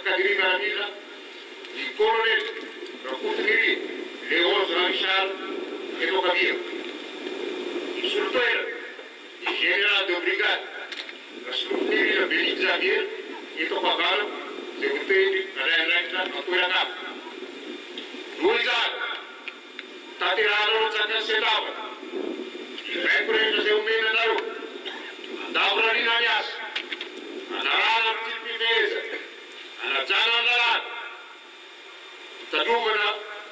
Akademia Miaramila, ny Kolonely Rakotonirina Léon Jean Richard, eto ankavia. Hisolo toerana ny Général de Brigade Rasolofonirina Béni Xavier, eto ankavanana, izay voatendry handray andraikitra an-toeran-kafa. Noho izany, tanterahanareo an-tsakany sy an-davany ny baiko rehetra izay omena anareo, andavorariana ny asa, anarahana ny fitsipi-pifehezana, anajana ny lalàna, hitandrovana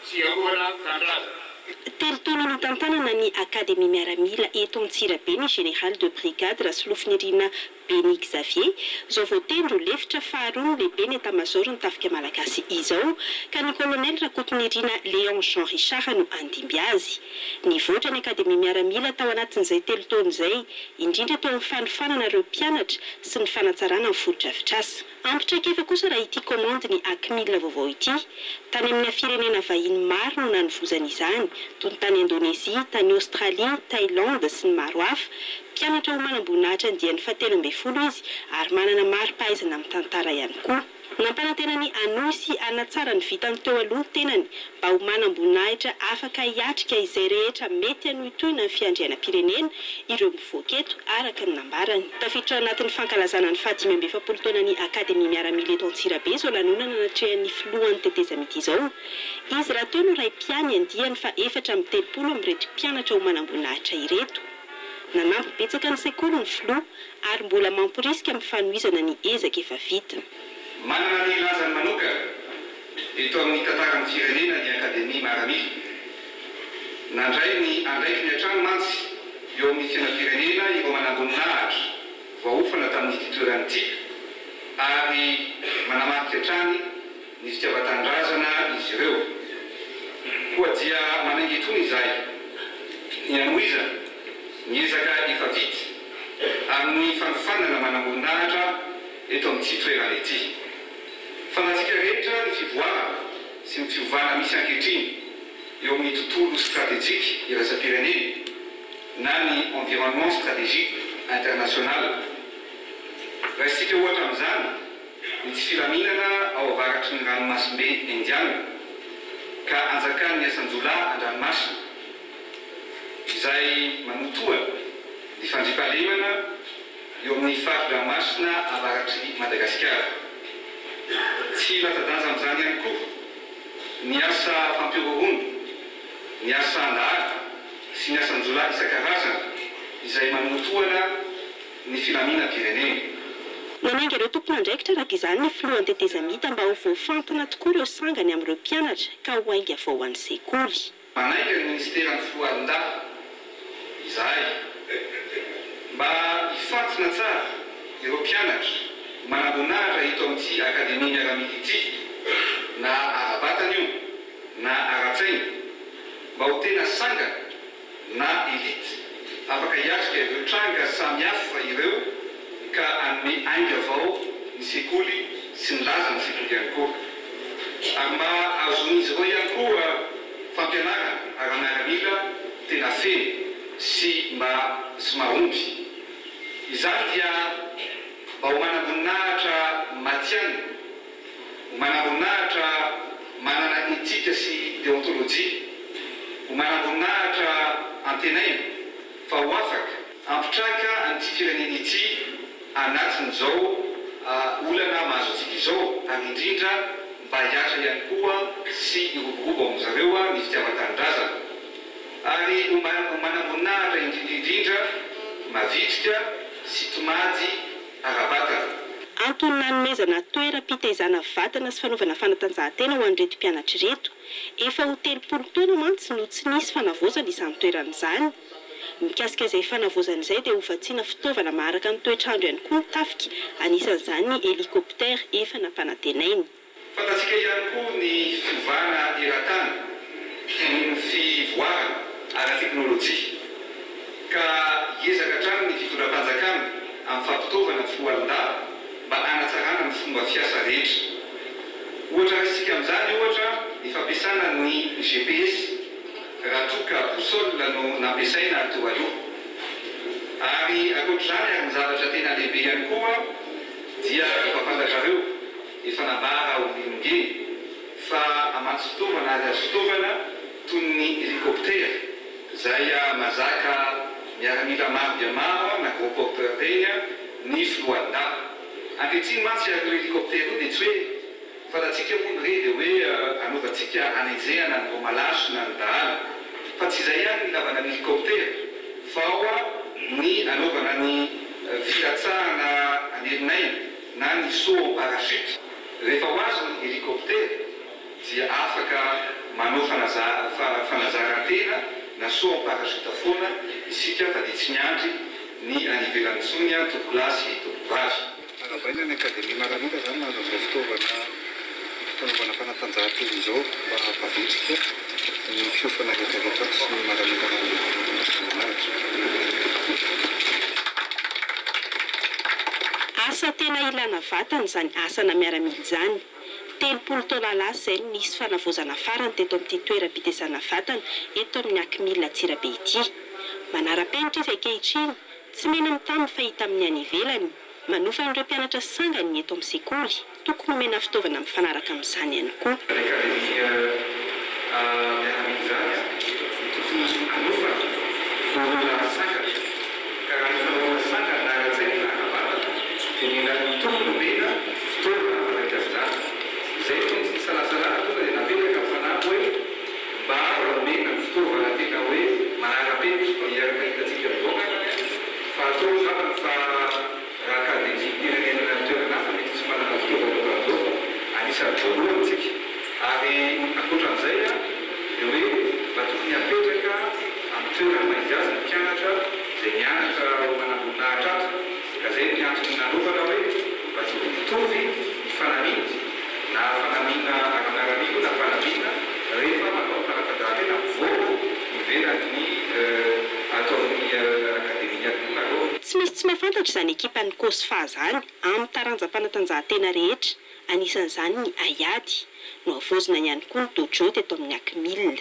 sy hiarovana tanindrazana. Telo taona nitantanana ny Akademia Miaramila eto Antsirabe ny Général de Brigade Rasolofonirina Béni Xavier, izao voatendry ho lefitra faharoa ny lehiben'ny Etamazaoron'ny Tafika Malagasy izao, ka ny Kolonely Rakotonirina Léon Jean Richard no handimby azy. Nivoatra ny Akademia Miaramila tao anatin'izay 3 taona izay, indrindra teo amin'ny fanofanana ireo mpianatra sy ny fanatsarana ny fotodrafitrasa. Ampy traikefa kosa raha ity kaomandy ny Acmil vaovao ity. Tany amina firenena vahiny maro no nanovozana izany, toy ny tany Indonezia, tany Aostralia, Thaïlande sy ny maro hafa. Mpianatra ho manamboninahitra andiany faha-13 izy ary manana mari-pahaizana amin'ny tantara ihany koa. Nampanantena ny hanohy sy hanatsara ny vitany teo aloha ny tenany mba ho manamboninahitra afaka hiatrika izay rehetra mety hanohitohina ny fiandrianam-pirenena ireo mivoaka eto, araka ny nambarany. Tafiditra ao anatin'ny fankalazana ny faha-45 taonan'ny Akademia Miaramila eto Antsirabe izao lanonana natrehan'ny filohan'ny tetezamita izao. Izy rahateo no ray mpiahy ny andiany faha-34 amin'ireto mpianatra ho manamboninahitra ireto. Nanampy betsaka ny sekoly ny filoha ary mbola mamporisika amin'ny fanohizana ny ezaka efa vita. Manana ny lanjany manokana eto amin'ny tantaran'ny firenena ny Akademia Maramila. Nandray ny andraikiny hatrany mantsy eo amin'ny fiainam-pirenena ireo manamboninahitra voaofana tamin'ity toerana ity ary manamarika hatrany ny fitiavan-tanindrazana izy ireo. Koa dia manainga itony izahay ny hanohizana ny ezaka efa vita amin'ny fanofanana manamboninahitra eto amin'ity toerana ity. Fantatsika rehetra ny fivoarana sy ny fiovana misy ankehitriny eo amin'ny tontolo stratejika iraisam-pirenena na ny environnement stratégique international. Raisintsika ohatra amin'izany ny tsy filaminana ao avaratry ny ranomasimbe Indiana ka anjakan'ny asan-jiolahy an-dranomasina izay manotohana ny fandriampahalemana eo amin'ny fari-dranomasina avaratr'i Madagasikara. Tsy latsa-danja amin'izany ihany koa ny asa fampihorohoroana, ny asa an-dahalo sy ny asan-jiolahy isan-karazany izay manotohana ny filaminam-pirenena. Nanainga ireo tompon'andraikitra araka izany ny filohan'ny tetezamita mba ho voafantina tokoa ireo sangany amin'ireo mpianatra ka ho ainga vao ho an'ny sekoly. Manainga ny Ministeran'ny Foloalindahy izahay mba hifantina tsara ireo mpianatra manamboninahitra eto amin'ity Akademia Miaramila ity na ara-batana io na ara-tsaina mba ho tena sangany na elite afaka hiatrika ireo tranga samihafa ireo ka hanome ainga vao ny sekoly sy ny lazan'ny sekoly ihany koa. Ary mba hahazoan'izy ireo ihany koa fampianarana ara-miaramila tena feno sy mba sy mahomby. Izany dia mba ho manamboninahitra matihanina. Ho manamboninahitra manana etika sy deontolojia. Ho manamboninahitra antenaina fa ho afaka hampitraka an'ity firenena ity anatin'izao olana mahazo antsika izao ary indrindra mba hiatra ihany koa sy hiroborobo ao amin-jareo ny fitiavan-tanindrazana ary ho manamboninahitra indrindra indrindra mavitrika sy tomady ara-batana. Antony nanomezana toeram-pitaizana vatana sy fanaovana fanatanjahantena ho an'ireto mpianatra ireto. Efa ho 30 taona mantsy no tsy nisy fanavaozana izany toerana izany. Mikasika izay fanavaozana izay dia hovatsiana fitaovana maharaka ny toetr'andro ihany koa ny tafika, anisan'izany ny hélicoptère efa nampanantenainy. Fantatsika ihany koa ny fiovana eran-tany noho ny fivoarana ara-teknolojia, ka hiezaka hatrany ny fitondram-panjakana amin'ny fampitaovana ny foloalindahy mba hanatsarana ny fomba fiasa rehetra. Ohatra raisintsika amin'izany ohatra ny fampiasana ny GPS raha toa ka boussole no nampiasaina teo aloha. Ary ankoatr'izany ary ny zavatra tena lehibe ihany koa dia efa fantatrareo. Efa nambara ao Milongué fa hamatsy fitaovana ary azo fitaovana toy ny hélicoptère izay mazaka miaramila maro dia maro na gros porteur ireny ny filohandahy. Ankehitriny mantsy ireo hélicoptère io dia tsy hoe fantatsika moa ny re dia hoe anaovantsika hanenjehana ny romalaso na ny dahalo fa tsy izay ihany ny ilavana ny hélicoptère fa ao ny anaovana ny filatsahana an'elinaina. na ny saut en parachute. Rehefa ho azo ny hélicoptère dia afaka manao fanazaran-tena na saut en parachute foana isika fa dia tsy miandry ny any ivelany intsony tompokolahy sy tompokovavy. Arahabaina ny Akademia Maramila izany nahazo an'izao fitaovana fanaovana fanatanjahantena izao mba hampavitrika ny mpiofana rehetra rehetra ato sy ny maramila manaraka. Asa tena ilana vatana izany asana miaramila izany. 30 taona lasa izay no nisy fanavaozana farany teto amin'ity toeram-pitezana vatana eto amin'ny Acmil Antsirabe ity. Manara-penitra izy ankehitriny, tsy mena-mitaha amin'ny fahita amin'ny any ivelany. Manofa an'ireo mpianatra sangany ny eto amin'ny sekoly, tokony homena fitaovana mifanaraka amin'izany ihany koa. Ny akademia miaramila izany no tokony hanofana olona sangany, ka raha ny fanaovana sangany na ara-tsaina na ara-batana dia mila tokony homena fitaovana mifandraika amin'izany. Izay no tsy nisalasalana tonga dia napetraka ny fanahy hoe mba homena fitaovana tena hoe manara-penitra hiaraka hitantsika mivoaka. Fa atao angambany fa raha akademiam-pirenena any amin'ny toerana hafa mety tsy manana fitaovana ohatran'izao fa anisan'ny voalohany tsika. Ary ankoatran'izay dia hoe mba tokony hapetraka amin'ny toerana maha izy azy ny mpianatra izay mianatra ho manamboninahitra ato. Ka izay ny antony nanaovana hoe mba tokony hitovy ny fanamiana na fanamiana ara-miaramila io na fanamiana rehefa manao fanatanjahantena mivoaka ivelan'ny ato amin'ny akademia ihany koa nareo. Tsy misy tsy mahafantatra izany ekipan'ny Cosfa izany amin'ny taranjam-panatanjahantena rehetra, anisan'izany ny haiady. Nohavaozina ihany koa ny dojo teto amin'ny Acmil.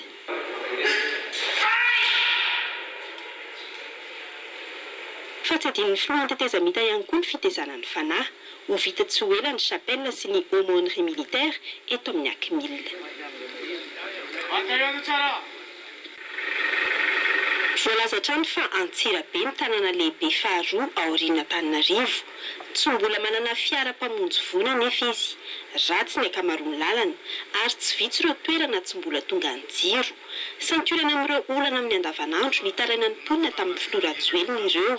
Fa tsy adinon'ny filohan'ny tetezamita ihany koa ny fitezana ny fanahy. Ho vita tsy ho ela ny chapelle sy ny aumônerie militaire eto amin'ny Acmil. Voalaza hatrany fa Antsirabe no tanàna lehibe faharoa aorian'Antananarivo. Tsy mbola manana fiara mpamonjy voina anefa izy. Ratsy ny ankamaroan'ny lalana ary tsy vitsy ireo toerana tsy mbola tongan'ny jiro. Santionany amin'ireo olana amin'ny andavanandro nitarainan'ny mponina tamin'ny filoha Rajoelina ireo.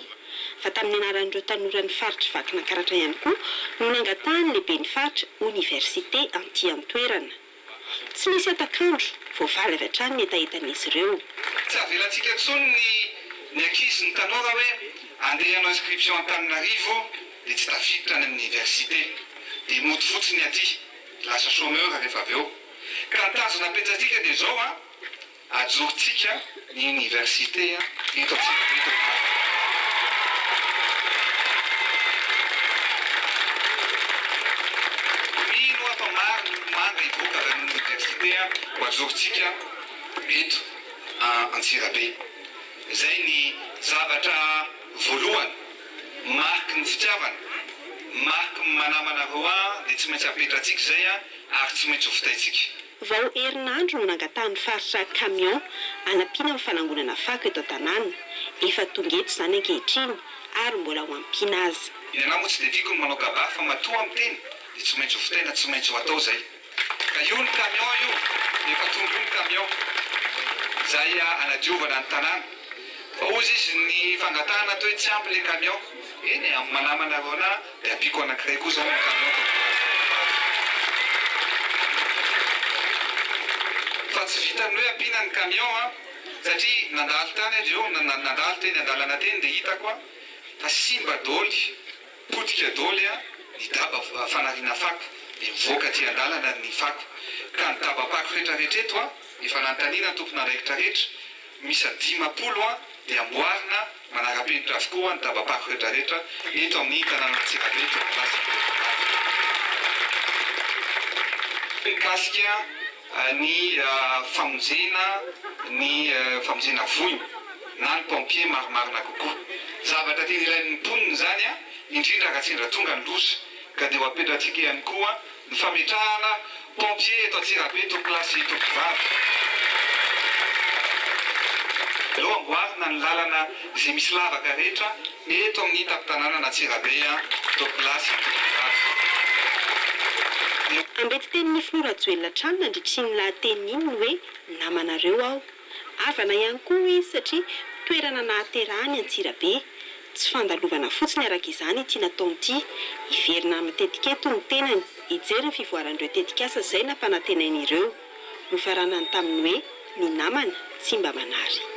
Fa tamin'ny anaran'ireo tanoran'ny faritr'i Vakinankaratra ihany koa no nangatahan'ny lehiben'ny faritra oniversite anty an-toerana. Tsy nisy hatak'andro, voavaly avy hatrany ny hetahetan'izy ireo. Tsy avelantsika intsony ny ny ankizy sy ny tanora hoe andeha hanao inscription Antananarivo dia tsy tafiditra any amin'ny université dia mody fotsiny aty, lasa chômeur rehefa avy eo. Ka ny tanjona apetsatsika dia izao an, ajorontsika ny université eto Antsirabe eto Antananarivo. Mino aho fa maro ny olomanga hivoaka avy any amin'ny université ho ajorontsika eto Antsirabe. Izay ny zavatra voalohany, mariky ny fitiavana, mariky ny manamana roa dia tsy maintsy apetratsika izay ary tsy maintsy ho vitaintsika. Vao herinandro no nangatahan'ny faritra camion hanampiana amin'ny fanangonana fako eto an-tanàna. Efa tonga eto izany ankehitriny ary mbola ho ampiana aza. Ny anah moa tsy dia tiako ny manao kabary fa matoa miteny dia tsy maintsy ho vitaina, tsy maintsy ho atao izay. Ka io ny camion io, efa tonga io ny camion izay hanadiovana ny tanàna. Fa hozy izy ny fangatahana toa hoe tsy ampy le camion. Eny e, amin'ny maha namana anah dia ampiako anankiray koa izany ny camion ka ho lasa vehivavy. Fa tsy vitan'ny hoe ampiana ny camion an, satria nandalo tany aho eo, nandalo teny andalana teny dia hitako an, fa simba doly, potika doly an, ny daba fanariana fako, dia mivoaka aty andalana ny fako. Ka ny dabam-pako rehetra rehetra eto an, efa nanontaniana ny tompon'andraikitra rehetra, Miisa 50 ha dia amboarina manara-penitra avokoa ny dabam-pako rehetrarehetra eto amin'ny tanànan'Antsirabe Toamasina Vatovavy. Mikasika ny famonjena ny famonjena voina na ny pompier marimarina kokoa. Zavatra tena ilain'ny mponina izany indrindra raha sendra tonga ny loza. Ka dia ho apetratsika ihany koa ny fametrahana pompier eto Antsirabe tompolahy sy tompovavy. Aleo amboarina ny lalana izay misy lavaka rehetra eto amin'ny tampon-tanànan'Antsirabe tompolahy sy tompovavy. Ambetitenin'ny filoha Rajoelina hatrany nandritra iny lahateniny iny ny hoe namanareo aho. Havana ihany koa hoy izy satria toerana nahaterahany Antsirabe. Tsy fandalovana fotsiny araka izany ity nataony ity. Hiverina matetika eto ny tenany hijery ny fivoaran'ireo tetikasa izay nampanantenainy ireo. Nofaranany tamin'ny hoe ny namana tsy mba manary.